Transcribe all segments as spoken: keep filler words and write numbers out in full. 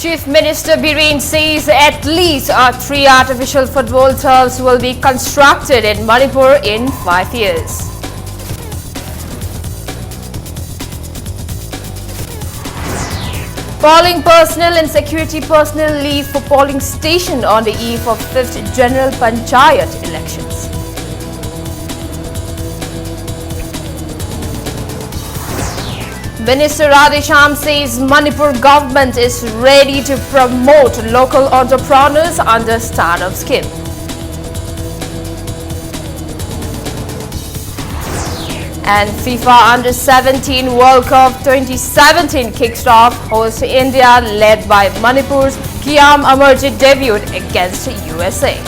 Chief Minister Biren says at least uh, three artificial football turfs will be constructed in Manipur in five years. Polling personnel and security personnel leave for polling station on the eve of fifth General Panchayat elections. Minister Radheshyam says Manipur government is ready to promote local entrepreneurs under startup scheme. And FIFA Under seventeen World Cup twenty seventeen kicks off. Host India, led by Manipur's Kiyam Amarjit, debuted against U S A.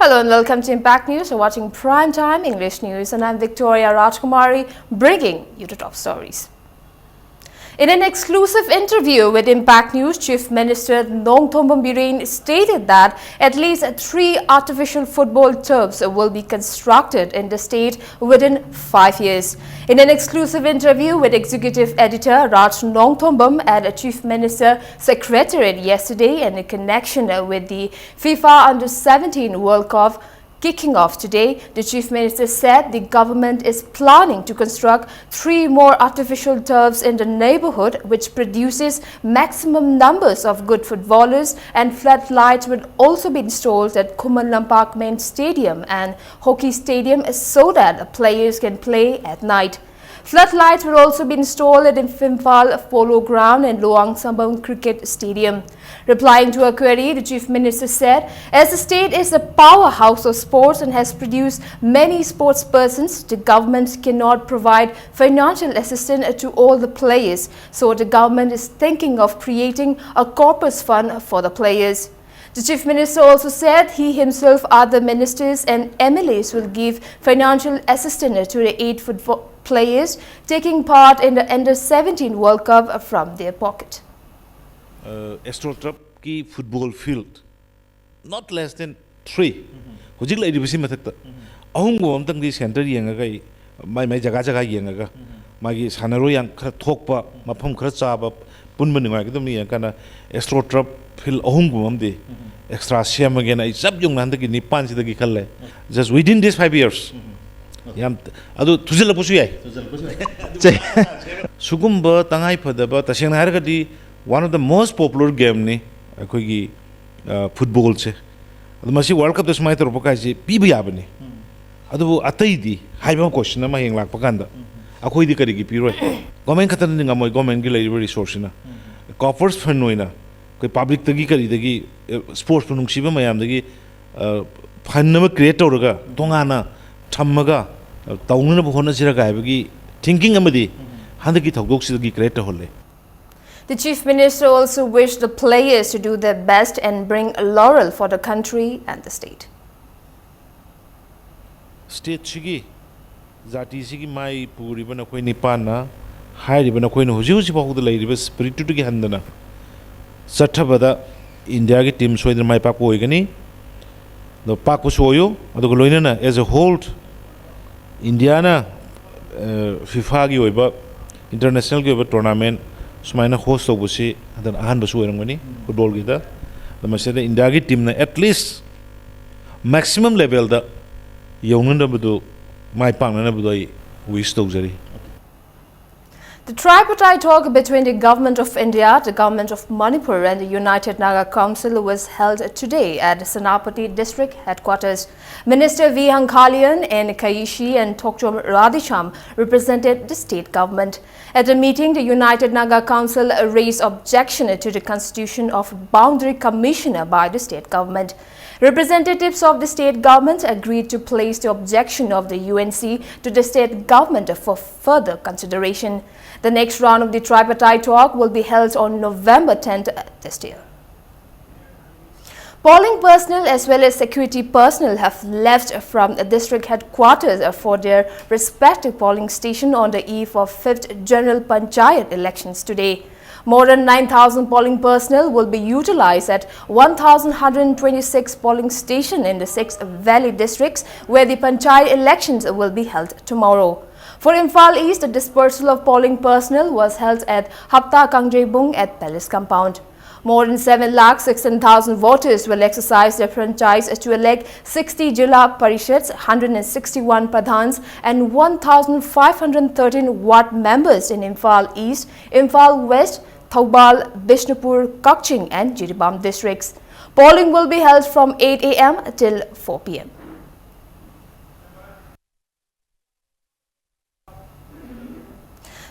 Hello and welcome to Impact News. You're watching Prime Time English News, and I'm Victoria Rajkumari, bringing you the top stories. In an exclusive interview with Impact News, Chief Minister Nongthombam Biren stated that at least three artificial football turfs will be constructed in the state within five years. In an exclusive interview with Executive Editor Raj Nongthombam at a Chief Minister Secretariat yesterday, and in connection with the FIFA Under seventeen World Cup kicking off today, the Chief Minister said the government is planning to construct three more artificial turfs in the neighborhood, which produces maximum numbers of good footballers, and floodlights will also be installed at Khuman Lampak Main Stadium and Hockey Stadium so that players can play at night. Floodlights will also be installed at Imphal Polo Ground and Luang Sambam Cricket Stadium. Replying to a query, the Chief Minister said, as the state is a powerhouse of sports and has produced many sports persons, the government cannot provide financial assistance to all the players, so the government is thinking of creating a corpus fund for the players. The Chief Minister also said he himself, other ministers and M L As will give financial assistance to the eight football players taking part in the Under seventeen World Cup from their pocket. ꯑꯦꯁꯇ꯭ꯔꯣ ꯇ꯭ꯔꯞꯀꯤ football field not less than three, ꯍꯧꯖꯤꯛ ꯂꯩꯔꯤꯕꯁꯤ ꯃꯊꯛꯇ ꯑꯍꯨꯝꯒꯨꯝꯕ ꯑꯝꯇꯪꯗꯤ centre ꯌꯦꯡꯉꯒ ꯑꯩ ꯃꯥꯏ ꯃꯥꯏ ꯖꯒꯥ ꯖꯒꯥ ꯌꯦꯡꯉꯒ ꯃꯥꯒꯤ ꯁꯥꯟꯅꯔꯣꯏ ꯌꯥꯝ ꯈꯔ ꯊꯣꯛꯄ, ꯃꯐꯝ ꯈꯔ ꯆꯥꯕ, ꯄꯨꯟꯕ ꯅꯨꯡꯉꯥꯏꯒꯗꯕꯅꯤ ꯌꯦꯡꯉꯀꯥꯟꯗ, ꯑꯦꯁꯇ꯭ꯔꯣ ꯇꯔꯐ ꯐꯤꯜ ꯑꯍꯨꯝꯒꯨꯝꯕ ꯑꯃꯗꯤ ꯑꯦꯛꯁꯇ꯭ꯔꯥ ꯁꯦꯝꯃꯒꯦꯅ ꯑꯩ ꯆꯞ ꯌꯨꯡꯅ ꯍꯟꯗꯛꯀꯤ ꯅꯤꯄꯥꯟꯁꯤꯗꯒꯤ ꯈꯜꯂꯦ꯫ Just within these five years꯫ ꯌꯥꯝ, ꯑꯗꯨ ꯊꯨꯖꯤꯜꯂꯛꯄꯁꯨ ꯌꯥꯏ꯫ ꯁꯤꯒꯨꯝꯕ ꯇꯉꯥꯏ ꯐꯗꯕ, ꯇꯁꯦꯡꯅ ꯍꯥꯏꯔꯒꯗꯤ, one of the most popular gameꯅꯤ ꯑꯩꯈꯣꯏꯒꯤ ꯐꯨꯠꯕꯣꯜꯁꯦ꯫ ꯑꯗꯣ ꯃꯁꯤ ꯋꯥꯔꯜ ꯀꯞꯇ ꯁꯨꯃꯥꯏꯅ ꯇꯧꯔꯛꯄ ꯀꯥꯏꯁꯦ ꯄꯤꯕ ꯌꯥꯕꯅꯤ꯫ ꯑꯗꯨꯕꯨ ꯑꯇꯩꯗꯤ ꯍꯥꯏꯕ ꯑꯃ ꯀꯣꯏꯁꯟ ꯑꯃ ꯍꯌꯦꯡ ꯂꯥꯛꯄ ꯀꯥꯟꯗ, ꯑꯩꯈꯣꯏꯗꯤ ꯀꯔꯤꯒꯤ ꯄꯤꯔꯣꯏ? ꯒꯣꯔꯃꯦꯟ ꯈꯛꯇꯅꯗꯤ ꯉꯝꯃꯣꯏ, ꯒꯣꯔꯃꯦꯟꯒꯤ ꯂꯩꯔꯤꯕ ꯔꯤꯁꯣꯔꯁꯁꯤꯅ꯫ ꯀꯣꯔꯄꯁ ꯐꯟ ꯑꯣꯏꯅ ꯑꯩꯈꯣꯏ ꯄꯕ꯭ꯂꯤꯛꯇꯒꯤ, ꯀꯔꯤꯗꯒꯤ, ꯁ꯭ꯄꯣꯔꯠꯁꯄꯨ ꯅꯨꯡꯁꯤꯕ ꯃꯌꯥꯝꯗꯒꯤ ꯐꯟ ꯑꯃ ꯀ꯭ꯔꯤꯌꯦꯠ ꯇꯧꯔꯒ, ꯇꯣꯉꯥꯟꯅ ꯊꯝꯃꯒ, ꯇꯧꯅꯅꯕ ꯍꯣꯠꯅꯁꯤꯔꯒ ꯍꯥꯏꯕꯒꯤ ꯊꯤꯡꯀꯤꯡ ꯑꯃꯗꯤ ꯍꯟꯗꯛꯀꯤ ꯊꯧꯗꯣꯛꯁꯤꯗꯒꯤ create ꯇꯧꯍꯜꯂꯦ꯫ The Chief Minister also wished the players to do their best and bring laurel for the country and the state. ꯁ꯭ꯇꯦꯠꯁꯤꯒꯤ, ꯖꯥꯇꯤꯁꯤꯒꯤ ꯃꯥꯏ ꯄꯨꯔꯤꯕ ꯅꯈꯣꯏ ꯅꯤꯄꯥꯟꯅ, ꯍꯥꯏꯔꯤꯕ ꯅꯈꯣꯏꯅ ꯍꯧꯖꯤꯛ ꯍꯧꯖꯤꯛ ꯐꯥꯎꯕꯗ ꯂꯩꯔꯤꯕ ꯁ꯭ꯄꯤꯔꯤꯠꯇꯨꯗꯒꯤ ꯍꯟꯗꯅ ꯆꯠꯊꯕꯗ ꯏꯟꯗꯤꯌꯥꯒꯤ ꯇꯤꯝ ꯁꯣꯏꯗꯅ ꯃꯥꯏ ꯄꯥꯛꯄ ꯑꯣꯏꯒꯅꯤ꯫ ꯑꯗꯣ ꯄꯥꯛꯄꯁꯨ ꯑꯣꯏꯌꯨ, ꯑꯗꯨꯒ ꯂꯣꯏꯅꯅ as a whole ꯏꯟꯗꯤꯌꯥꯅ ꯐꯤꯐꯥꯒꯤ ꯑꯣꯏꯕ, ꯏꯟꯇꯔꯅꯦꯁꯅꯦꯜꯒꯤ ꯑꯣꯏꯕ ꯇꯣꯔꯅꯥꯃꯦꯟ ꯁꯨꯃꯥꯏꯅ ꯍꯣꯁ ꯇꯧꯕꯁꯤ ꯍꯟꯗꯛ ꯑꯍꯥꯟꯕꯁꯨ ꯑꯣꯏꯔꯝꯒꯅꯤ ꯐꯨꯠꯕꯣꯜꯒꯤꯗ꯫ ꯑꯗꯣ ꯃꯁꯤꯗ ꯏꯟꯗꯤꯌꯥꯒꯤ ꯇꯤꯝꯅ at least maximum levelꯗ ꯌꯧꯅꯅꯕꯗꯨ, ꯃꯥꯏ ꯄꯥꯛꯅꯅꯕꯗꯨ ꯑꯩ ꯋꯤꯁ ꯇꯧꯖꯔꯤ꯫ The tripartite talk between the Government of India, the Government of Manipur, and the United Naga Council was held today at Senapati District Headquarters. Minister V Hankhalian, N Kaishi, and Thokchom Radheshyam represented the state government. At the meeting, the United Naga Council raised objection to the constitution of boundary commissioner by the state government. Representatives of the state government agreed to place the objection of the U N C to the state government for further consideration. The next round of the tripartite talk will be held on November tenth this year. Polling personnel as well as security personnel have left from the district headquarters for their respective polling station on the eve of fifth General Panchayat elections today. More than nine thousand polling personnel will be utilized at one thousand one hundred twenty-six polling stations in the six valley districts where the Panchayat elections will be held tomorrow. For Imphal East, the dispersal of polling personnel was held at Hapta Kangjebung at Palace Compound. More than seven lakh sixteen thousand voters will exercise their franchise to elect sixty Jilla Parishads, one hundred sixty-one Pradhans, and one thousand five hundred thirteen ward members in Imphal East, Imphal West, Thoubal, Bishnupur, Kakching, and Jiribam districts. Polling will be held from eight a m till four p m.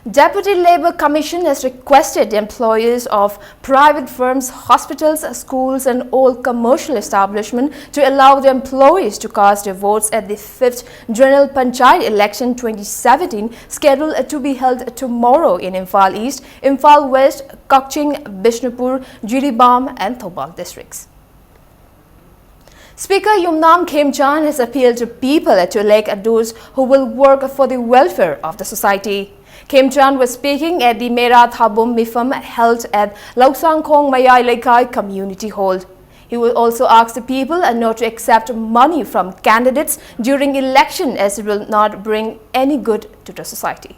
Deputy Labour Commission has requested employees of private firms, hospitals, schools and all commercial establishment to allow the employees to cast their votes at the fifth General Panchayat election twenty seventeen, scheduled to be held tomorrow in Imphal East, Imphal West, Kakching, Bishnupur, Jiribam and Thoubal districts. Speaker Yumnam Khemchand has appealed to people to elect those who will work for the welfare of the society. Khemchand was speaking at the Mera Thabum Mifam held at Lausangkhong Mayai Leikai Community Hall. He will also ask the people not to accept money from candidates during election, as it will not bring any good to the society.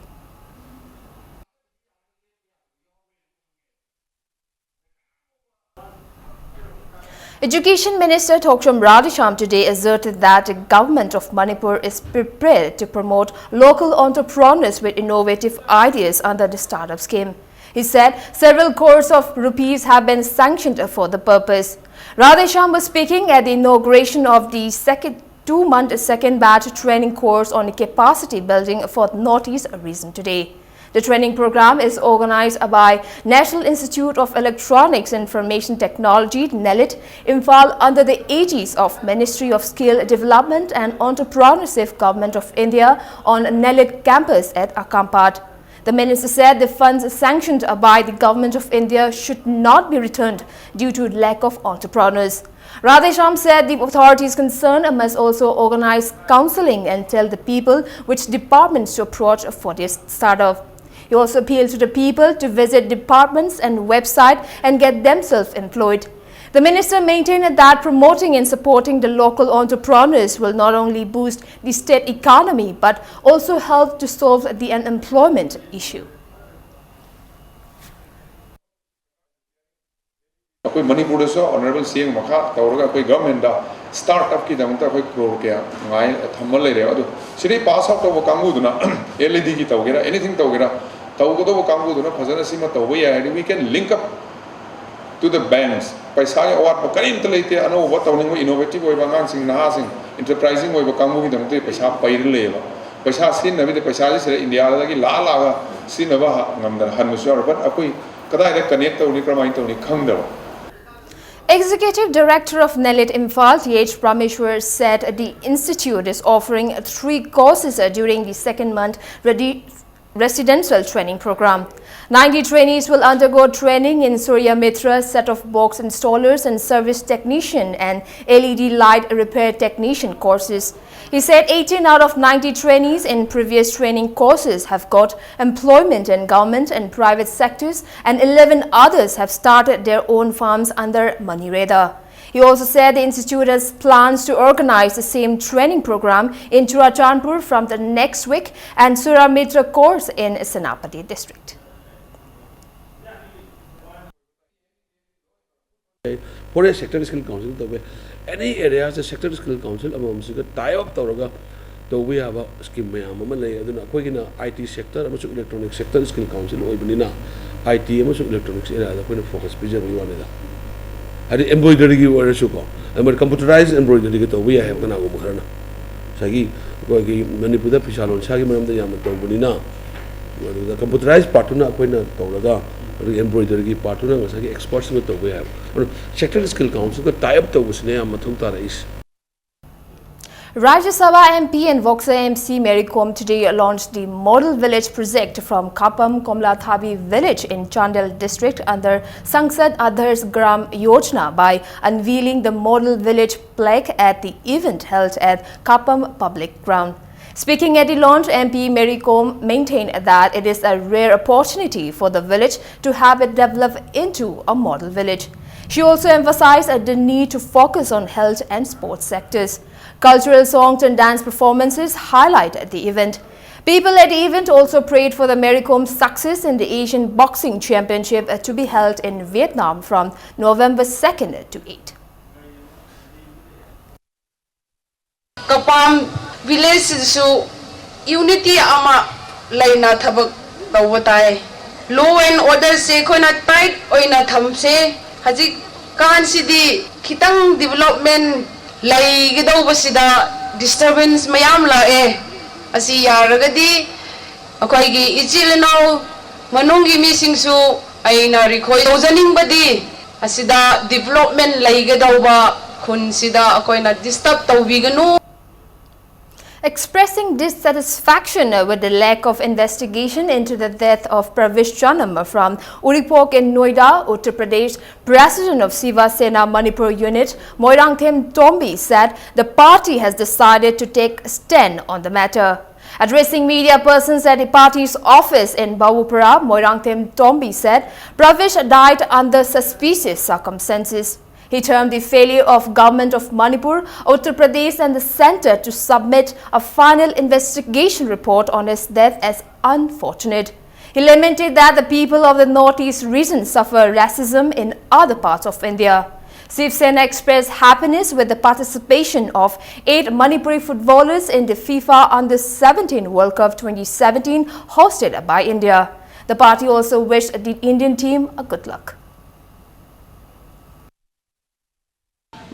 Education Minister Thokchom Radheshyam today asserted that the government of Manipur is prepared to promote local entrepreneurs with innovative ideas under the startup scheme. He said several crores of rupees have been sanctioned for the purpose. Radheshyam was speaking at the inauguration of the second two-month second batch training course on capacity building for Northeast region today. The training program is organized by National Institute of Electronics and Information Technology, NELIT, Imphal under the aegis of Ministry of Skill Development and Entrepreneurship, Government of India on NELIT campus at Akampat. The minister said the funds sanctioned by the Government of India should not be returned due to lack of entrepreneurs. Radheshyam said the authorities concerned must also organize counseling and tell the people which departments to approach for this startup. He also appealed to the people to visit departments and website and get themselves employed. The minister maintained that promoting and supporting the local entrepreneurs will not only boost the state economy but also help to solve the unemployment issue. ꯑꯩꯈꯣꯏ ꯃꯅꯤꯄꯨꯔꯗꯁꯨ honourable ꯁꯤ M ꯃꯈꯥ ꯇꯧꯔꯒ ꯑꯩꯈꯣꯏ ꯒꯚꯔꯟꯃꯦꯟꯗ start ꯑꯞꯀꯤꯗꯃꯛꯇ ꯑꯩꯈꯣꯏ ꯀ꯭ꯔꯣꯔ ꯀꯌꯥ ꯉꯥꯏ ꯊꯝꯃ ꯂꯩꯔꯦ꯫ ꯑꯗꯨ ꯁꯤꯗꯩ ꯄꯥꯁ ꯑꯥꯎꯠ ꯇꯧꯕ ꯀꯥꯡꯕꯨꯗꯨꯅ ꯑꯦꯜ ꯏ ꯗꯤꯒꯤ ꯇꯧꯒꯦꯔꯥ, ꯑꯦꯅꯤꯊꯤꯡ ꯇꯧꯒꯦꯔꯥ, ꯇꯧꯒꯗꯧꯕ ꯀꯥꯡꯕꯨꯗꯨꯅ ꯐꯖꯅ ꯁꯤꯃ ꯇꯧꯕ ꯌꯥꯏ ꯍꯥꯏꯔꯗꯤ, we can link up to the banks. ꯄꯩꯁꯥꯒꯤ ꯑꯋꯥꯠꯄ ꯀꯔꯤꯝꯇ ꯂꯩꯇꯦ꯫ ꯑꯅꯧꯕ ꯇꯧꯅꯤꯡꯕ, ꯏꯅꯣꯚꯦꯇꯤꯚ ꯑꯣꯏꯕ ꯑꯉꯥꯡꯁꯤꯡ, ꯅꯍꯥꯁꯤꯡ, ꯑꯦꯟꯇꯔꯄ꯭ꯔꯥꯏꯖꯤꯡ ꯑꯣꯏꯕ ꯀꯥꯡꯕꯨꯒꯤꯗꯃꯛꯇ ꯄꯩꯁꯥ ꯄꯩꯔ ꯂꯩꯌꯦꯕ꯫ ꯄꯩꯁꯥ ꯁꯤꯖꯤꯟꯅꯕꯗ ꯄꯩꯁꯥꯁꯤ ꯁꯤꯗ ꯏꯟꯗꯤꯌꯥꯗꯒꯤ ꯂꯥꯛꯑ ꯂꯥꯛꯑꯒ ꯁꯤꯖꯤꯟꯅꯕ ꯉꯝꯗꯅ ꯍꯟꯕꯁꯨ ꯌꯥꯎꯔꯦ꯫ ꯕꯠ ꯑꯩꯈꯣꯏ ꯀꯗꯥꯏꯗ ꯀꯅꯦꯛ ꯇꯧꯅꯤ, ꯀꯔꯝꯍꯥꯏꯅ ꯇꯧꯅꯤ ꯈꯪꯗꯕ꯫ Executive Director of NELIT Imphal, Th Prameshwar, said the institute is offering three courses during the second month ready residential training program. Ninety trainees will undergo training in Surya Mitra set-top box installers and service technician and L E D light repair technician courses. He said eighteen out of ninety trainees in previous training courses have got employment in government and private sectors, and eleven others have started their own firms under MoneyRater. He also said the institute has plans to organize the same training program in Churachandpur from the next week and Surya Mitra course in Senapati district. Forest sector skill council ꯇꯧꯕ ꯌꯥꯏ꯫ Any areas ꯗ sector skill council ꯑꯃꯃꯝꯁꯤꯒ tie up ꯇꯧꯔꯒ ꯇꯧꯕ ꯌꯥꯕ scheme ꯃꯌꯥꯝ ꯑꯃ ꯂꯩ꯫ ꯑꯗꯨꯅ ꯑꯩꯈꯣꯏꯒꯤꯅ ꯑꯥꯏ ꯇꯤ ꯁꯦꯛꯇꯔ ꯑꯃꯁꯨꯡ ꯏꯂꯦꯛꯇ꯭ꯔꯣꯅꯤꯛ ꯁꯦꯛꯇꯔ ꯁ꯭ꯀꯤꯜ ꯀꯥꯎꯟꯁꯤꯜ ꯑꯣꯏꯕꯅꯤꯅ, ꯑꯥꯏ ꯇꯤ ꯑꯃꯁꯨꯡ ꯏꯂꯦꯛꯇ꯭ꯔꯣꯅꯤꯛꯁ ꯑꯦꯔꯤꯌꯥꯗ ꯑꯩꯈꯣꯏꯅ ꯐꯣꯀꯁ ꯄꯤꯖꯕꯒꯤ ꯋꯥꯅꯤꯗ꯫ ꯍꯥꯏꯗꯤ, embroidery ꯒꯤ ꯑꯣꯏꯔꯁꯨꯀꯣ, ꯑꯦꯝꯕ꯭ꯔꯣꯏ-, computerized embroidery ꯒ ꯇꯧꯕ ꯌꯥꯏ ꯍꯥꯏꯕ ꯀꯅꯥꯒꯨꯝꯕ ꯈꯔꯅ꯫ ꯉꯁꯥꯏꯒꯤ ꯑꯩꯈꯣꯏꯒꯤ ꯃꯅꯤꯄꯨꯔꯗ ꯐꯤꯁꯥ ꯂꯣꯟꯁꯥꯒꯤ ꯃꯔꯝꯗ ꯌꯥꯝꯅ ꯇꯧꯕꯅꯤꯅ, ꯑꯗꯨꯗ computerized part ꯇꯨꯅ ꯑꯩꯈꯣꯏꯅ ꯇꯧꯔꯒ, ꯑꯗꯨꯒ embroidery ꯒꯤ part ꯇꯨꯅ ꯉꯁꯥꯏꯒꯤ expert ꯁꯤꯡꯅ ꯇꯧꯕ ꯌꯥꯏ ꯍꯥꯏꯕ꯫ ꯑꯗꯨꯅ sector skill council ꯒ tie up ꯇꯧꯕꯁꯤꯅ ꯌꯥꯝ ꯃꯊꯧ ꯇꯥꯔꯛꯏꯁꯦ꯫ Rajya Sabha M P and Voksa M C Mary Kom today launched the Model Village project from Kapam Komlathabi village in Chandel district under Sangsad Adarsh Gram Yojana by unveiling the Model Village plaque at the event held at Kapam Public Ground. Speaking at the launch, M P Mary Kom maintained that it is a rare opportunity for the village to have it develop into a model village. She also emphasized the need to focus on health and sports sectors. Cultural songs and dance performances highlighted the event. People at the event also prayed for the Mary Kom success in the Asian Boxing Championship, uh, to be held in Vietnam from November second to eighth. ꯀꯄꯥꯝ ꯚꯤꯂꯦꯖꯁꯤꯁꯨ unity ꯑꯃ ꯂꯩꯅ ꯊꯕꯛ ꯇꯧꯕ ꯇꯥꯏ꯫ Law and ꯑꯣꯔꯗꯔꯁꯦ ꯑꯩꯈꯣꯏꯅ tight ꯑꯣꯏꯅ ꯊꯝꯁꯦ꯫ ꯍꯧꯖꯤꯛꯀꯥꯟꯁꯤꯗꯤ ꯈꯤꯇꯪ ꯗꯤꯕꯂꯞꯃꯦꯟ ꯂꯩꯒꯗꯧꯕꯁꯤꯗ ꯗꯤꯁꯇꯔꯕꯦꯟꯁ ꯃꯌꯥꯝ ꯂꯥꯛꯑꯦ꯫ ꯑꯁꯤ ꯌꯥꯔꯒꯗꯤ ꯑꯩꯈꯣꯏꯒꯤ ꯏꯆꯤꯜ ꯏꯅꯥꯎ ꯃꯅꯨꯡꯒꯤ ꯃꯤꯁꯤꯡꯁꯨ ꯑꯩꯅ ꯔꯤꯀ꯭ꯋꯦꯁ ꯇꯧꯖꯅꯤꯡꯕꯗꯤ, ꯑꯁꯤꯗ ꯗꯤꯕꯂꯞꯃꯦꯟ ꯂꯩꯒꯗꯧꯕ ꯈꯨꯟꯁꯤꯗ ꯑꯩꯈꯣꯏꯅ ꯗꯤꯁꯇꯔꯕ ꯇꯧꯕꯤꯒꯅꯨ꯫ Expressing dissatisfaction with the lack of investigation into the death of Pravesh Chanam from Uripok in Noida, Uttar Pradesh, President of Siva Sena Manipur unit, Moirangthem Tombi, said the party has decided to take stand on the matter. Addressing media persons at the party's office in Bawupara, Moirangthem Tombi said Pravesh died under suspicious circumstances. He termed the failure of Government of Manipur, Uttar Pradesh and the centre to submit a final investigation report on his death as unfortunate. He lamented that the people of the Northeast region suffer racism in other parts of India. Shiv Sena expressed happiness with the participation of eight Manipuri footballers in the FIFA Under seventeen World Cup twenty seventeen hosted by India. The party also wished the Indian team a good luck.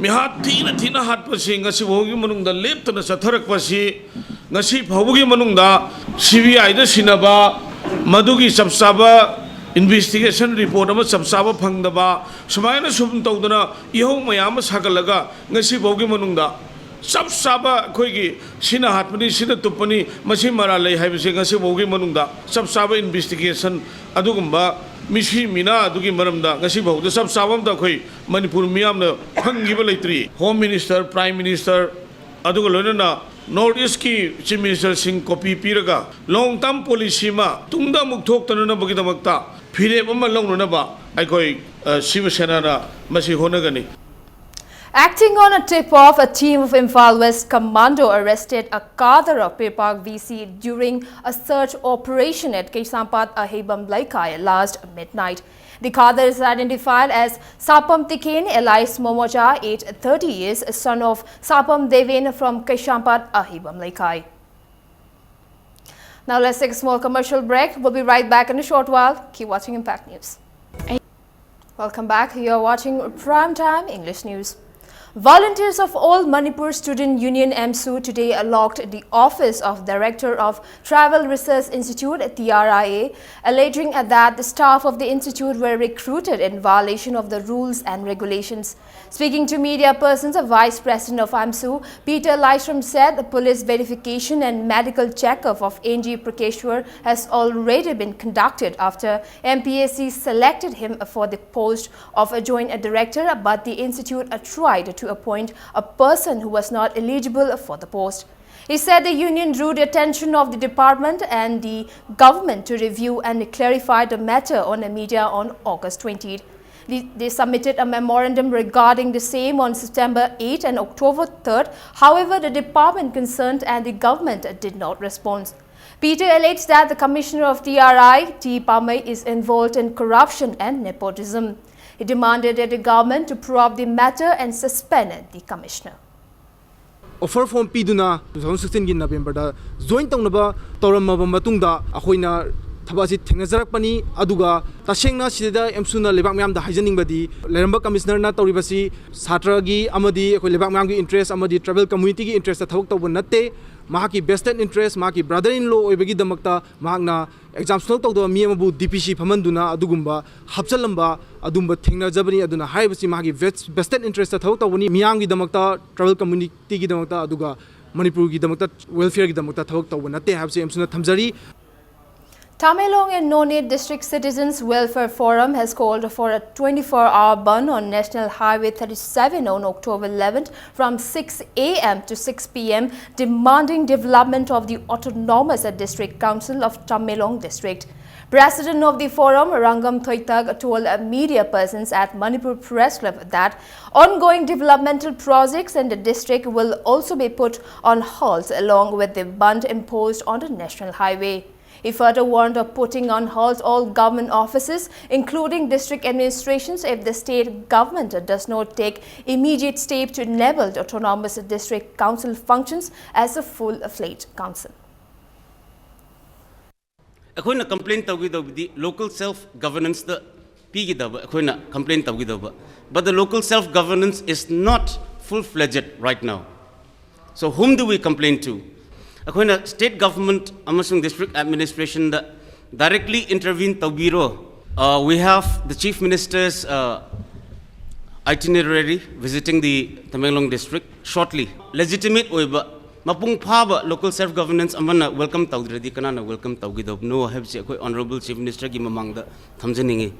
ꯃꯤꯍꯥꯠ ꯊꯤꯅ ꯊꯤꯅ ꯍꯥꯠꯄꯁꯤ ꯉꯁꯤ ꯐꯥꯎꯒꯤ ꯃꯅꯨꯡꯗ ꯂꯦꯞꯇꯅ ꯆꯠꯊꯔꯛꯄꯁꯤ, ꯉꯁꯤ ꯐꯥꯎꯕꯒꯤ ꯃꯅꯨꯡꯗ C B ꯑꯥꯏꯗ ꯁꯤꯟꯅꯕ, ꯃꯗꯨꯒꯤ ꯆꯞ ꯆꯥꯕ ꯏꯟꯚꯦꯁꯇꯤꯒꯦꯁꯟ ꯔꯤꯄꯣꯔꯠ ꯑꯃ ꯆꯞ ꯆꯥꯕ ꯐꯪꯗꯕ, ꯁꯨꯃꯥꯏꯅ ꯁꯨꯝ ꯇꯧꯗꯅ ꯏꯍꯧ ꯃꯌꯥꯝ ꯑꯃ ꯁꯥꯒꯠꯂꯒ ꯉꯁꯤ ꯐꯥꯎꯒꯤ ꯃꯅꯨꯡꯗ ꯆꯞ ꯆꯥꯕ ꯑꯩꯈꯣꯏꯒꯤ ꯁꯤꯅ ꯍꯥꯠꯄꯅꯤ, ꯁꯤꯅ ꯇꯨꯞꯄꯅꯤ, ꯃꯁꯤ ꯃꯔꯥꯜ ꯂꯩ ꯍꯥꯏꯕꯁꯦ ꯉꯁꯤ ꯐꯥꯎꯒꯤ ꯃꯅꯨꯡꯗ ꯆꯞ ꯆꯥꯕ ꯏꯟꯚꯦꯁꯇꯤꯒꯦꯁꯟ ꯑꯗꯨꯒꯨꯝꯕ ꯃꯤꯁꯤ ꯃꯤꯅꯥ ꯑꯗꯨꯒꯤ ꯃꯔꯝꯗ ꯉꯁꯤ ꯐꯥꯎꯗ ꯆꯞ ꯆꯥꯕ ꯑꯝꯇ ꯑꯩꯈꯣꯏ ꯃꯅꯤꯄꯨꯔ ꯃꯤꯌꯥꯝꯅ ꯐꯪꯈꯤꯕ ꯂꯩꯇ꯭ꯔꯤ꯫ ꯍꯣꯝ ꯃꯤꯅꯤꯁꯇꯔ, ꯄ꯭ꯔꯥꯏꯝ ꯃꯤꯅꯤꯁꯇꯔ, ꯑꯗꯨꯒ ꯂꯣꯏꯅꯅ ꯅꯣꯔꯠ ꯏꯁꯀꯤ ꯆꯤꯐ ꯃꯤꯅꯤꯁꯇꯔꯁꯤꯡ ꯀꯣꯄꯤ ꯄꯤꯔꯒ ꯂꯣꯡ ꯇꯔꯝ ꯄꯣꯂꯤꯁꯤ ꯑꯃ ꯇꯨꯡꯗ ꯑꯃꯨꯛ ꯊꯣꯛꯇꯅꯅꯕꯒꯤꯗꯃꯛꯇ ꯐꯤꯔꯦꯞ ꯑꯃ ꯂꯧꯅꯅꯕ ꯑꯩꯈꯣꯏ ꯁꯤꯕ ꯁꯦꯅꯥꯅ ꯃꯁꯤ ꯍꯣꯠꯅꯒꯅꯤ꯫ Acting on a tip-off, a team of Imphal West commando arrested a cadre of Pir Park V C during a search operation at Keishampat Ahibam Leikai last midnight. The cadre is identified as Sapam Tikin, alias Momoja, age thirty years, son of Sapam Devin from Keishampat Ahibam Leikai. Now let's take a small commercial break. We'll be right back in a short while. Keep watching Impact News. Welcome back. You're watching Prime Time English News. Volunteers of All Manipur Student Union AMSU today locked the office of Director of Tribal Research Institute, T R I A, alleging that the staff of the institute were recruited in violation of the rules and regulations. Speaking to media persons, a vice president of AMSU, Peter Lystrom, said the police verification and medical checkup of N G Prakeshwar has already been conducted after M P S C selected him for the post of a joint director, but the institute tried to appoint a person who was not eligible for the post. He said the union drew the attention of the department and the government to review and clarify the matter on the media on August twentieth. They, they submitted a memorandum regarding the same on September eighth and October third. However, the department concerned and the government did not respond. Peter alleged that the commissioner of T R I, T Pamei, is involved in corruption and nepotism. He demanded that the government to probe the matter and suspend the commissioner. Offer form ꯄꯤꯗꯨꯅ two thousand sixteen ꯒꯤ November ꯗ join ꯇꯧꯅꯕ ꯇꯧꯔꯝꯃꯕ ꯃꯇꯨꯡꯗ ꯑꯩꯈꯣꯏꯅ ꯊꯕꯛ ꯑꯁꯤ ꯊꯦꯡꯅꯖꯔꯛꯄꯅꯤ꯫ ꯑꯗꯨꯒ ꯇꯁꯦꯡꯅ ꯁꯤꯗ ꯑꯦꯝꯁꯨꯅ ꯂꯩꯕꯥꯛ ꯃꯤꯌꯥꯝꯗ ꯍꯥꯏꯖꯅꯤꯡꯕꯗꯤ ꯂꯩꯔꯝꯕ ꯀꯃꯤꯁꯅꯔꯅ ꯇꯧꯔꯤꯕꯁꯤ ꯁꯥꯇ꯭ꯔꯒꯤ ꯑꯃꯗꯤ ꯑꯩꯈꯣꯏ ꯂꯩꯕꯥꯛ ꯃꯤꯌꯥꯝꯒꯤ interest ꯑꯃꯗꯤ tribal community ꯒꯤ interest ꯇ ꯊꯕꯛ ꯇꯧꯕ ꯅꯠꯇꯦ꯫ ꯃꯍꯥꯛꯀꯤ vested interest, ꯃꯍꯥꯛꯀꯤ brother in law ꯑꯣꯏꯕꯒꯤꯗꯃꯛꯇ ꯃꯍꯥꯛꯅ exam ꯁꯨꯡꯇꯧ ꯇꯧꯗꯕ ꯃꯤ ꯑꯃꯕꯨ D P C ꯐꯝꯍꯟꯗꯨꯅ ꯑꯗꯨꯒꯨꯝꯕ ꯍꯥꯞꯆꯜꯂꯝꯕ ꯑꯗꯨꯝꯕ ꯊꯦꯡꯅꯖꯕꯅꯤ꯫ ꯑꯗꯨꯅ ꯍꯥꯏꯔꯤꯕꯁꯤ ꯃꯥꯒꯤ vested interest ꯇ ꯊꯕꯛ ꯇꯧꯕꯅꯤ, ꯃꯤꯌꯥꯝꯒꯤꯗꯃꯛꯇ, tribal community ꯒꯤꯗꯃꯛꯇ, ꯑꯗꯨꯒ ꯃꯅꯤꯄꯨꯔꯒꯤꯗꯃꯛꯇ, welfare ꯒꯤꯗꯃꯛꯇ ꯊꯕꯛ ꯇꯧꯕ ꯅꯠꯇꯦ ꯍꯥꯏꯕꯁꯤ ꯑꯦꯝꯁꯨꯅ ꯊꯝꯖꯔꯤ꯫ Tamenglong and Noney District Citizens Welfare Forum has called for a twenty-four hour bandh on National Highway thirty-seven on October eleventh from six A M to six P M, demanding development of the Autonomous District Council of Tamenglong District. President of the forum, Rangam Thoitak, told media persons at Manipur Press Club that ongoing developmental projects in the district will also be put on halt along with the bandh imposed on the national highway. He further warned of putting on halt all government offices, including district administrations, if the state government does not take immediate step to enable the autonomous district council functions as a full-fledged council. ꯑꯩꯈꯣꯏꯅ complain ꯇꯧꯒꯗꯧꯕꯗꯤ local self governance ꯇ ꯄꯤꯒꯗꯕ ꯑꯩꯈꯣꯏꯅ complain ꯇꯧꯒꯗꯧꯕ, but the local self governance is not full fledged right now. So whom do we complain to? ꯑꯩꯈꯣꯏꯅ state government ꯑꯃꯁꯨꯡ district administration ꯗ directly intervene ꯇꯧꯕꯤꯔꯣ. Uh, we have the Chief Minister's uh, itinerary visiting the Tamenglong district shortly. Legitimate ꯑꯣꯏꯕ ꯃꯄꯨꯡ ꯐꯥꯕ local self governance ꯑꯃꯅ welcome ꯇꯧꯗ꯭ꯔꯗꯤ ꯀꯅꯥꯅ welcome ꯇꯧꯒꯗꯧꯕꯅꯣ ꯍꯥꯏꯕꯁꯤ ꯑꯩꯈꯣꯏ Honourable Chief Minister ꯒꯤ ꯃꯃꯥꯡꯗ ꯊꯝꯖꯅꯤꯡꯏ꯫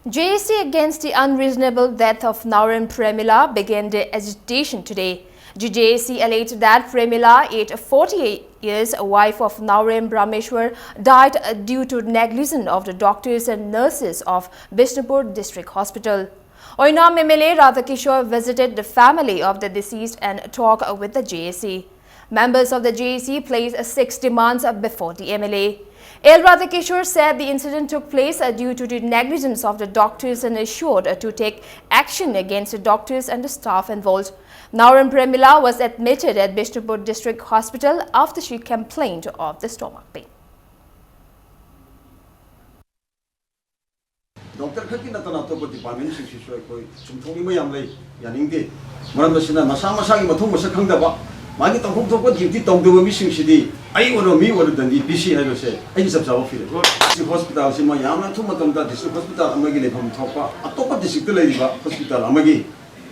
J A C against the unreasonable death of Naorem Premila began the agitation today. The J A C alleged that Premila, aged forty-eight years, wife of Naorem Brameshwar, died due to negligence of the doctors and nurses of Bishnupur District Hospital. Oinam M L A Radhakishore visited the family of the deceased and talked with the J A C. Members of the J A C placed six demands before the M L A. L Radhakishore said the incident took place uh, due to the negligence of the doctors and assured uh, to take action against the doctors and the staff involved. Naorem Premila was admitted at Bishnupur District Hospital after she complained of the stomach pain. Doctor ꯈꯛꯀꯤ ꯅꯠꯇꯅ ꯑꯇꯣꯞꯄ ꯗꯤꯄꯥꯔꯠꯃꯦꯟꯁꯤꯡꯁꯤꯁꯨ ꯑꯩꯈꯣꯏ ꯆꯨꯝꯊꯣꯛꯅꯤꯡꯕ ꯌꯥꯝ ꯂꯩ, ꯌꯥꯅꯤꯡꯗꯦ꯫ ꯃꯔꯝ ꯑꯁꯤꯅ ꯃꯁꯥ ꯃꯁꯥꯒꯤ ꯃꯊꯧ ꯃꯁꯛ ꯈꯪꯗꯕ, ꯃꯥꯒꯤ ꯇꯧꯐꯝ ꯊꯣꯛꯄ ꯗ꯭ꯌꯨꯇꯤ ꯇꯧꯗꯕ ꯃꯤꯁꯤꯡꯁꯤꯗꯤ ꯑꯩ ꯑꯣꯏꯔꯣ ꯃꯤ ꯑꯣꯏꯔꯣ ꯗꯟꯗꯤ ꯄꯤꯁꯤ ꯍꯥꯏꯕꯁꯦ ꯑꯩꯒꯤ ꯆꯞ ꯆꯥꯕ ꯐꯤꯔꯦꯞ꯫ ꯗꯤꯁꯇ꯭ꯔꯤꯛ ꯍꯣꯁꯄꯤꯇꯥꯜꯁꯤꯃ ꯌꯥꯝꯅ ꯑꯊꯨꯕ ꯃꯇꯝꯗ ꯗꯤꯁꯇ꯭ꯔꯤꯛ ꯍꯣꯁꯄꯤꯇꯥꯜ ꯑꯃꯒꯤ ꯂꯩꯐꯝ ꯊꯣꯛꯄ ꯑꯇꯣꯞꯄ ꯗꯤꯁꯇ꯭ꯔꯤꯛꯇ ꯂꯩꯔꯤꯕ ꯍꯣꯁꯄꯤꯇꯥꯜ ꯑꯃꯒꯤ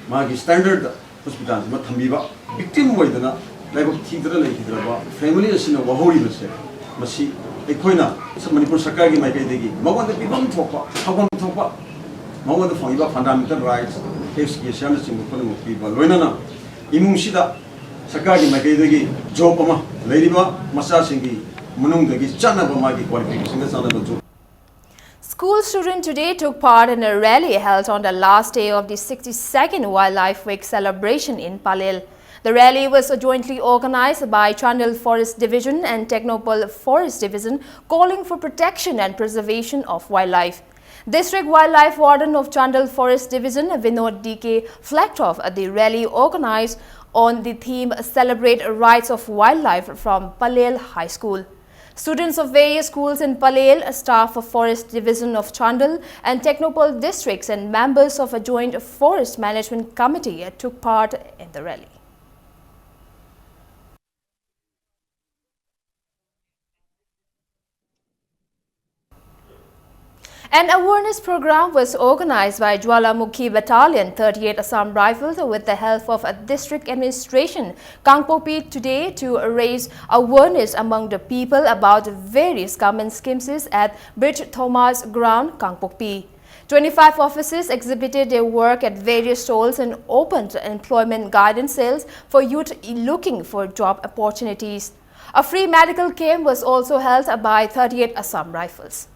ꯃꯥꯒꯤ ꯁ꯭ꯇꯦꯟꯗꯔꯗ ꯍꯣꯁꯄꯤꯇꯥꯜꯁꯤꯃ ꯊꯝꯕꯤꯕ꯫ ꯚꯤꯛꯇꯤꯝ ꯑꯣꯏꯗꯅ ꯂꯥꯏꯕꯛ ꯊꯤꯗꯅ ꯂꯩꯈꯤꯗ꯭ꯔꯕ ꯐꯦꯃꯤꯂꯤ ꯑꯁꯤꯅ ꯋꯥꯍꯧꯔꯤꯕꯁꯦ, ꯃꯁꯤ ꯑꯩꯈꯣꯏꯅ ꯃꯅꯤꯄꯨꯔ ꯁꯔꯀꯥꯔꯒꯤ ꯃꯥꯏꯀꯩꯗꯒꯤ ꯃꯉꯣꯟꯗ ꯄꯤꯐꯝ ꯊꯣꯛꯄ, ꯐꯪꯐꯝ ꯊꯣꯛꯄ, ꯃꯉꯣꯟꯗ ꯐꯪꯉꯤꯕ fundamental rights, F C S ꯑꯥꯔꯅꯆꯤꯡꯕ ꯄꯨꯝꯅꯃꯛ ꯄꯤꯕ, ꯂꯣꯏꯅꯅ ꯏꯃꯨꯡꯁꯤꯗ ꯁꯔꯀꯥꯔꯒꯤ ꯃꯥꯏꯀꯩꯗꯒꯤ ꯖꯣꯕ ꯑꯃ, ꯂꯩꯔꯤꯕ ꯃꯆꯥꯁꯤꯡꯒꯤ ꯃꯅꯨꯡꯗꯒꯤ ꯆꯠꯅꯕ ꯃꯥꯒꯤ qualificationꯒ ꯆꯥꯟꯅꯕ job꯫ School students today took part in a rally held on the last day of the sixty-second Wildlife Week celebration in Palel. The rally was jointly organized by Chandel Forest Division and Technopal Forest Division, calling for protection and preservation of wildlife. District Wildlife Warden of Chandel Forest Division, Vinod D K, flagged off the rally organized on the theme Celebrate Rights of Wildlife from Palel High School. Students of various schools in Palel, staff of Forest Division of Chandel and Technopal districts and members of a joint forest management committee took part in the rally. An awareness program was organized by Jwalamukhi Battalion, thirty-eight Assam Rifles, with the help of a district administration, Kangpokpi, today to raise awareness among the people about various government schemes at Bridge Thomas Ground, Kangpokpi. Twenty-five offices exhibited their work at various stalls and opened employment guidance cells for youth looking for job opportunities. A free medical camp was also held by thirty-eight Assam Rifles.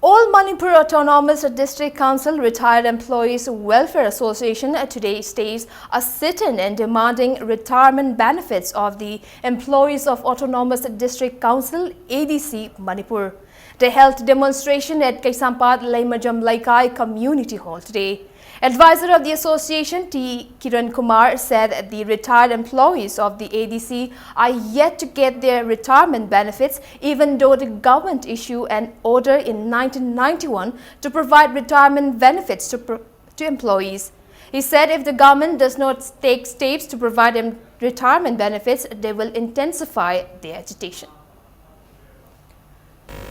All Manipur Autonomous District Council Retired Employees Welfare Association today stays a sit-in and demanding retirement benefits of the employees of Autonomous District Council, A D C, Manipur. They held demonstration at Kaisampat Leimajam Laikai Community Hall today. Advisor of the association, T Kiran Kumar, said the retired employees of the A D C are yet to get their retirement benefits, even though the government issued an order in nineteen ninety-one to provide retirement benefits to, pro- to employees. He said if the government does not take steps to provide em- retirement benefits, they will intensify their agitation.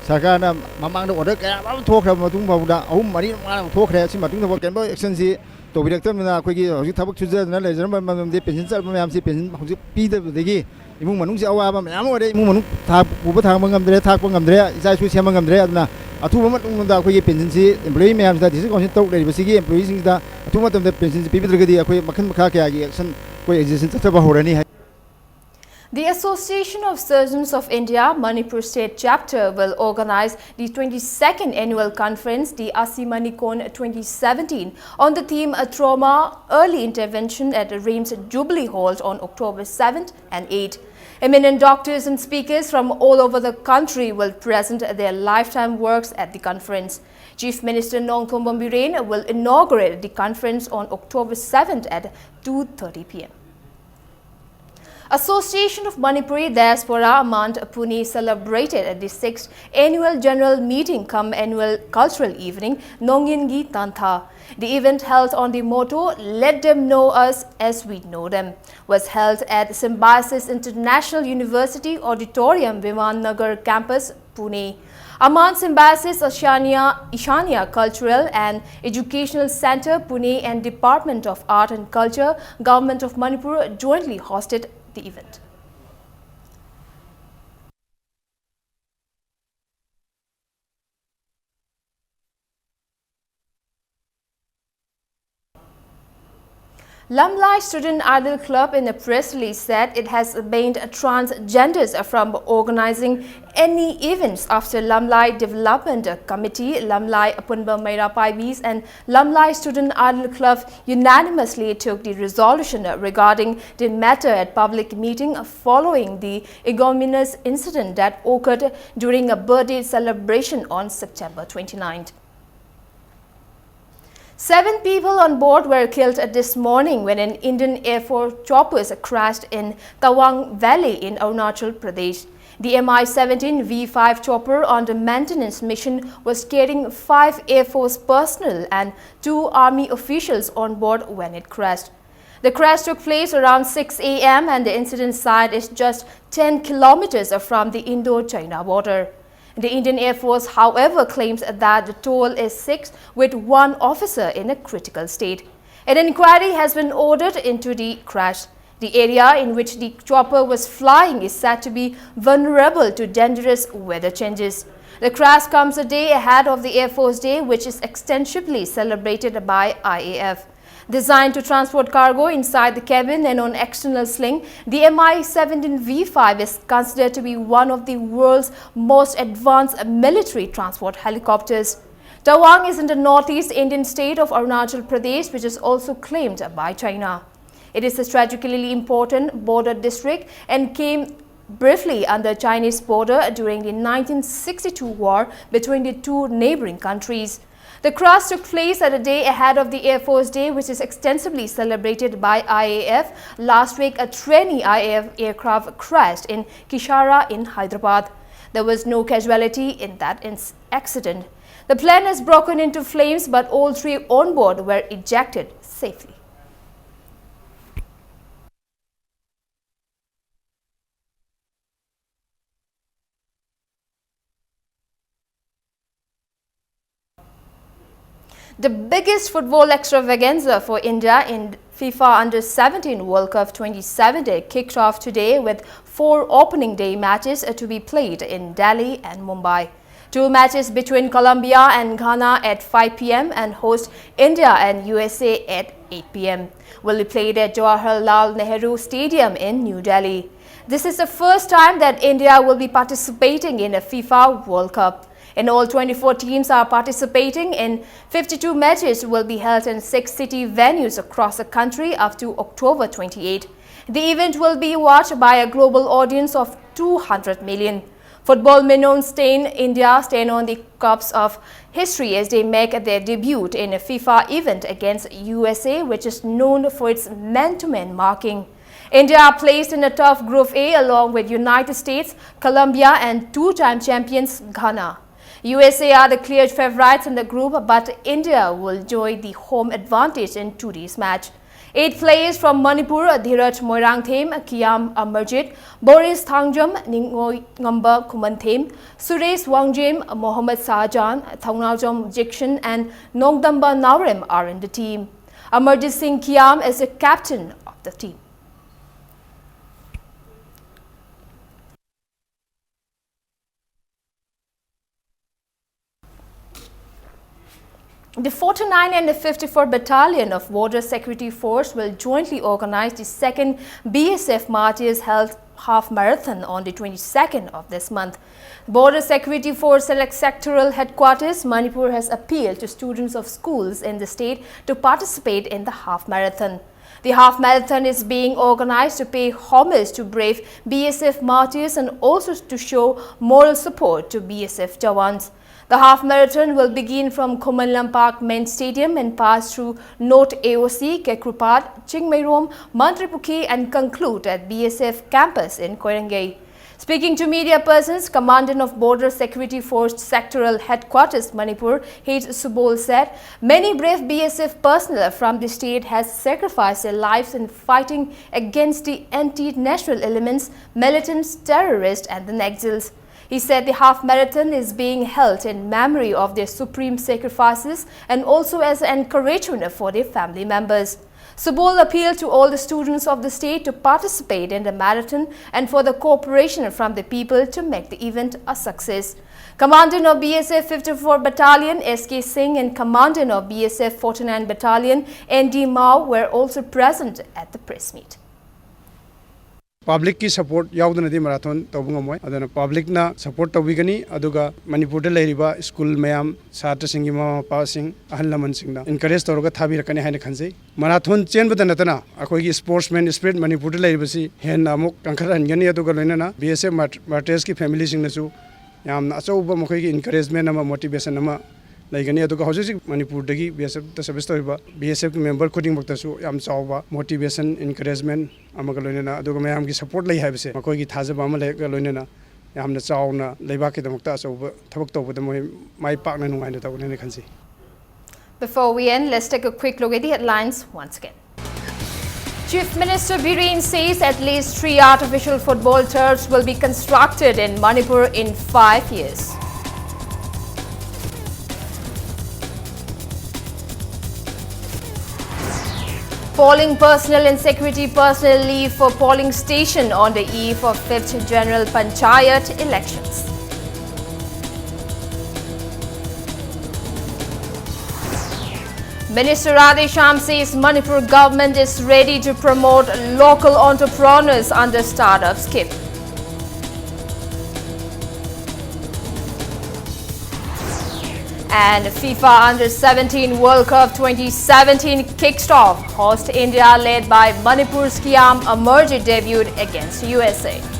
ꯁꯔꯀꯥꯔꯅ ꯃꯃꯥꯡꯗ order ꯀꯌꯥ ꯑꯃ ꯊꯣꯛꯈ꯭ꯔꯕ ꯃꯇꯨꯡ ꯐꯥꯎꯕꯗ, ꯑꯍꯨꯝ ꯃꯔꯤ ꯃꯉꯥ ꯊꯣꯛꯈ꯭ꯔꯦ꯫ ꯁꯤ ꯃꯇꯨꯡꯗ ꯀꯔꯤꯝꯇ ꯑꯦꯛꯁꯟꯁꯤ ꯇꯧꯕꯤꯔꯛꯇꯕꯅꯤꯅ, ꯑꯩꯈꯣꯏꯒꯤ ꯍꯧꯖꯤꯛ ꯊꯕꯛ ꯁꯨꯖꯗꯅ ꯂꯩꯖꯔꯝꯕ ꯃꯌꯥꯝꯁꯤ ꯄꯦꯟꯁꯤꯟ ꯆꯠꯄ ꯃꯌꯥꯝꯁꯤ ꯄꯦꯟꯁꯤꯟ ꯍꯧꯖꯤꯛ ꯄꯤꯗꯕꯗꯒꯤ ꯏꯃꯨꯡ ꯃꯅꯨꯡꯁꯤ ꯑꯋꯥꯕ ꯃꯌꯥꯝ ꯑꯣꯏꯔꯦ꯫ ꯏꯃꯨꯡ ꯃꯅꯨꯡ ꯊꯥꯛ ꯄꯨꯕ ꯊꯥꯡꯕ ꯉꯝꯗ꯭ꯔꯦ, ꯊꯥꯛꯄ ꯉꯝꯗ꯭ꯔꯦ, ꯏꯆꯥ ꯏꯁꯨ ꯁꯦꯝꯕ ꯉꯝꯗ꯭ꯔꯦ꯫ ꯑꯗꯨꯅ ꯑꯊꯨꯕ ꯃꯇꯝꯗ ꯑꯩꯈꯣꯏꯒꯤ ꯄꯦꯟꯁꯤꯟꯁꯤ employee ꯃꯌꯥꯝꯁꯤꯗ, district council ꯇꯔꯨꯛ ꯂꯩꯔꯤꯕꯁꯤꯒꯤ employeeꯁꯤꯡꯁꯤꯗ ꯑꯊꯨꯕ ꯃꯇꯝꯗ ꯄꯦꯟꯁꯤꯟꯁꯤ ꯄꯤꯕꯤꯗ꯭ꯔꯒꯗꯤ ꯑꯩꯈꯣꯏ ꯃꯈꯜ ꯃꯈꯥ ꯀꯌꯥꯒꯤ action ꯑꯩꯈꯣꯏ agitation ꯆꯠꯊꯕ ꯍꯧꯔꯅꯤ ꯍꯥꯏ꯫ The Association of Surgeons of India Manipur State Chapter will organize the twenty-second annual conference, the Asi Manikon twenty seventeen, on the theme, uh, Trauma Early Intervention, at RIMS Jubilee Hall on October seventh and eighth. Eminent doctors and speakers from all over the country will present their lifetime works at the conference. Chief Minister Nongthombam Biren will inaugurate the conference on October seventh at two thirty p m. Association of Manipuri Diaspora Amant Pune celebrated the sixth annual general meeting cum annual cultural evening, Nongyingi Tantha. The event, held on the motto "Let them know us as we know them," was held at Symbiosis International University Auditorium, Viman Nagar Campus, Pune. Amant Symbiosis Ashania, Ishania Cultural and Educational Center, Pune, and Department of Art and Culture, Government of Manipur, jointly hosted the event. Lamlai Student Idol Club, in a press release, said it has banned transgenders from organizing any events after Lamlai Development Committee, Lamlai Apunba Meira Paibis, and Lamlai Student Idol Club unanimously took the resolution regarding the matter at public meeting following the ignominious incident that occurred during a birthday celebration on September twenty-ninth. Seven people on board were killed this morning when an Indian Air Force chopper crashed in Tawang Valley in Arunachal Pradesh. The M I seventeen V five chopper on the maintenance mission was carrying five Air Force personnel and two army officials on board when it crashed. The crash took place around six a m and the incident site is just ten kilometers from the Indo-China border. The Indian Air Force, however, claims that the toll is six, with one officer in a critical state. An inquiry has been ordered into the crash. The area in which the chopper was flying is said to be vulnerable to dangerous weather changes. The crash comes a day ahead of the Air Force Day, which is extensively celebrated by I A F. Designed to transport cargo inside the cabin and on external sling, the M I seventeen V five is considered to be one of the world's most advanced military transport helicopters. Tawang is in the northeast Indian state of Arunachal Pradesh, which is also claimed by China. It is a strategically important border district and came briefly under Chinese border during the nineteen sixty-two war between the two neighboring countries. The crash took place at a day ahead of the Air Force Day, which is extensively celebrated by I A F. Last week, a trainee I A F aircraft crashed in Kishara in Hyderabad. There was no casualty in that ins- accident. The plane is broken into flames, but all three on board were ejected safely. The biggest football extravaganza for India in FIFA Under seventeen World Cup twenty seventy kicked off today with four opening day matches to be played in Delhi and Mumbai. Two matches between Colombia and Ghana at five p m and host India and U S A at eight p m will be played at Jawaharlal Nehru Stadium in New Delhi. This is the first time that India will be participating in a FIFA World Cup. In all, twenty-four teams are participating in fifty-two matches will be held in six city venues across the country up to October twenty-eight. The event will be watched by a global audience of two hundred million. Football Minoan stain India stand on the cups of history as they make their debut in a FIFA event against U S A, which is known for its man-to-man marking. India are placed in a tough Group A along with United States, Colombia, and two-time champions Ghana. U S A are the clear favorites in the group, but India will enjoy the home advantage in today's match. Eight players from Manipur, Dhiraj Moirangthem, Kiyam Amarjit, Boris Thangjam, Ningoingamba Khumanthem, Suresh Wangjam, Mohammad Sajan, Thaunajom Jikson, and Nongdamba Naorem are in the team. Amarjit Singh Kiyam is the captain of the team. The forty-nine and the fifty-four Battalion of Border Security Force will jointly organize the second B S F Martyrs Health Half Marathon on the twenty-second of this month. Border Security Force Select Sectoral Headquarters, Manipur, has appealed to students of schools in the state to participate in the half marathon. The half marathon is being organized to pay homage to brave B S F martyrs and also to show moral support to B S F Jawans. The half marathon will begin from Khuman Lampak Main Stadium and pass through North A O C, Kekrupat, Chingmeirom, Mantripukhi and conclude at B S F campus in Koirengei. Speaking to media persons, Commandant of Border Security Force Sectoral Headquarters Manipur, H Subol, said many brave B S F personnel from the state has sacrificed their lives in fighting against the anti-national elements, militants, terrorists and the Naxals. He said the half marathon is being held in memory of their supreme sacrifices and also as an encouragement for their family members. Subol appealed to all the students of the state to participate in the marathon and for the cooperation from the people to make the event a success. Commandant of B S F fifty-four Battalion, S K Singh, and Commandant of B S F forty-nine Battalion, N D Mao, were also present at the press meet. Publicꯀꯤ support ꯌꯥꯎꯗꯅꯗꯤ marathon ꯇꯧꯕ ꯉꯝꯃꯣꯏ꯫ ꯑꯗꯨꯅ publicꯅ support ꯇꯧꯕꯤꯒꯅꯤ꯫ ꯑꯗꯨꯒ ꯃꯅꯤꯄꯨꯔꯗ ꯂꯩꯔꯤꯕ school ꯃꯌꯥꯝ, ꯁꯥꯇ꯭ꯔꯁꯤꯡꯒꯤ ꯃꯃꯥ ꯃꯄꯥꯁꯤꯡ, ꯑꯍꯜ ꯂꯃꯟꯁꯤꯡꯅ encourage ꯇꯧꯔꯒ ꯊꯥꯕꯤꯔꯛꯀꯅꯤ ꯍꯥꯏꯅ ꯈꯟꯖꯩ꯫ Marathon ꯆꯦꯟꯕꯗ ꯅꯠꯇꯅ ꯑꯩꯈꯣꯏꯒꯤ sportsman spirit ꯃꯅꯤꯄꯨꯔꯗ ꯂꯩꯔꯤꯕꯁꯤ ꯍꯦꯟꯅ ꯑꯃꯨꯛ ꯀꯟꯈꯠꯍꯟꯒꯅꯤ꯫ ꯑꯗꯨꯒ ꯂꯣꯏꯅꯅ B S F martyrsꯀꯤ familyꯁꯤꯡꯅꯁꯨ ꯌꯥꯝꯅ ꯑꯆꯧꯕ ꯃꯈꯣꯏꯒꯤ encouragement ꯑꯃ, motivation ꯑꯃ ꯂꯩꯒꯅꯤ꯫ ꯑꯗꯨꯒ ꯍꯧꯖꯤꯛ ꯍꯧꯖꯤꯛ ꯃꯅꯤꯄꯨꯔꯗꯒꯤ B S Fꯇ service ꯇꯧꯔꯤꯕ B S Fꯀꯤ member ꯈꯨꯗꯤꯡꯃꯛꯇꯁꯨ ꯌꯥꯝ ꯆꯥꯎꯕ motivation, encouragement ꯑꯃꯒ ꯂꯣꯏꯅꯅ, ꯑꯗꯨꯒ ꯃꯌꯥꯝꯒꯤ support ꯂꯩ ꯍꯥꯏꯕꯁꯦ ꯃꯈꯣꯏꯒꯤ ꯊꯥꯖꯕ ꯑꯃ ꯂꯩꯔꯒ ꯂꯣꯏꯅꯅ ꯌꯥꯝꯅ ꯆꯥꯎꯅ ꯂꯩꯕꯥꯛꯀꯤꯗꯃꯛꯇ ꯑꯆꯧꯕ ꯊꯕꯛ ꯇꯧꯕꯗ ꯃꯣꯏ ꯃꯥꯏ ꯄꯥꯛꯅ ꯅꯨꯡꯉꯥꯏꯅ ꯇꯧꯒꯅꯤ ꯍꯥꯏꯅ ꯈꯟꯖꯩ꯫ Before we end, let's take a quick look at the headlines once again. Chief Minister Biren says at least three artificial football turfs will be constructed in Manipur in five years. Polling personnel and security personnel leave for polling station on the eve of fifth General Panchayat elections. Minister Radheshyam says Manipur government is ready to promote local entrepreneurs under startup scheme. And FIFA Under seventeen World Cup twenty seventeen kicked off. Host India, led by Manipur's Kiyam Amarjit, debuted against U S A.